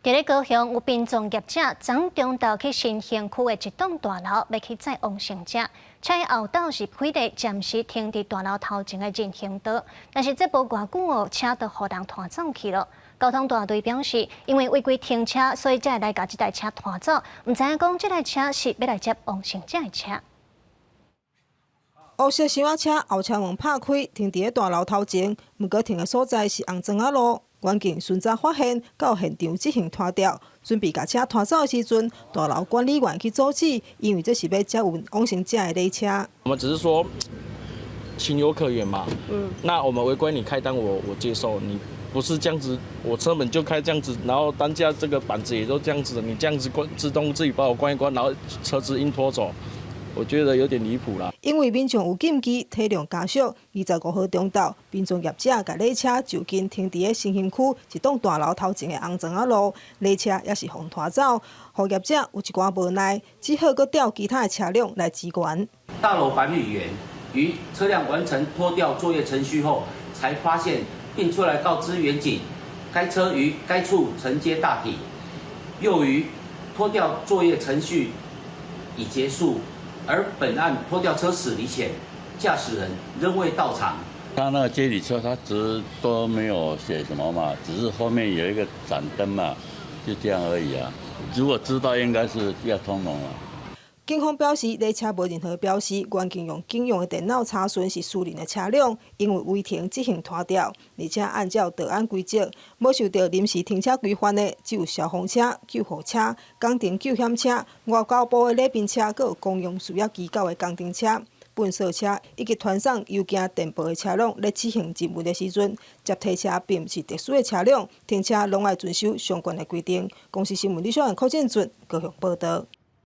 佇咧高雄有殯葬業者，昨中晝去新興區的一棟大樓，欲去載往生者，車後斗是開佇暫時停佇大樓頭前的人行道，但是這無偌久哦，車就予人拖走去了。交通大隊表示，因為違規停車，所以才會來共這台車拖走，毋知影講這台車是欲來接往生者的車。烏色小仔車後車門拍開，停佇咧大樓頭前，毋過停的所在是紅磚仔路。員警循查發現，到現場執行拖吊，準備共車拖走的時陣，大樓管理員去阻止，因為這是欲接運往生者的禮車。我們只是說情有可原嘛，那我們違規你開單我接受，你不是這樣子，我車門就開這樣子，然後擔架這個板子也都這樣子，你這樣子關自動自己幫我關一關，然後車子硬拖走。我覺得有點離譜啦。因為民眾有禁忌，體諒家屬，25號中晝，殯葬業者共禮車就近停佇咧新興區一棟大樓頭前的紅磚仔路，禮車也是予拖走，予業者有一寡無奈，只好閣調其他的車輛來支援。大樓管理員於車輛完成拖吊作業程序後，才發現並出來告知員警，該車於該處承接大體，又於拖吊作業程序已結束。而本案拖吊車駛離前，駕駛人仍未到場。他那個接禮車，他只都沒有寫什麼嘛，只是後面有一個閃燈嘛，就這樣而已啊。如果知道，應該是要通融了。警方表示，禮車無任何標示，員警用警用的電腦查詢是私人的車輛，因為違停執行拖吊，而且按照道安規則，無受著臨時停車規範的，只有消防車、救護車、工程救險車、外交部的禮賓車，閣有公用事業機構的工程車、糞掃車以及傳送郵件電報的車輛咧執行任務的時陣，接體車並毋是特殊的車輛，停車攏愛遵守相關的規定。公視新聞李小瑩、柯建俊高雄報導。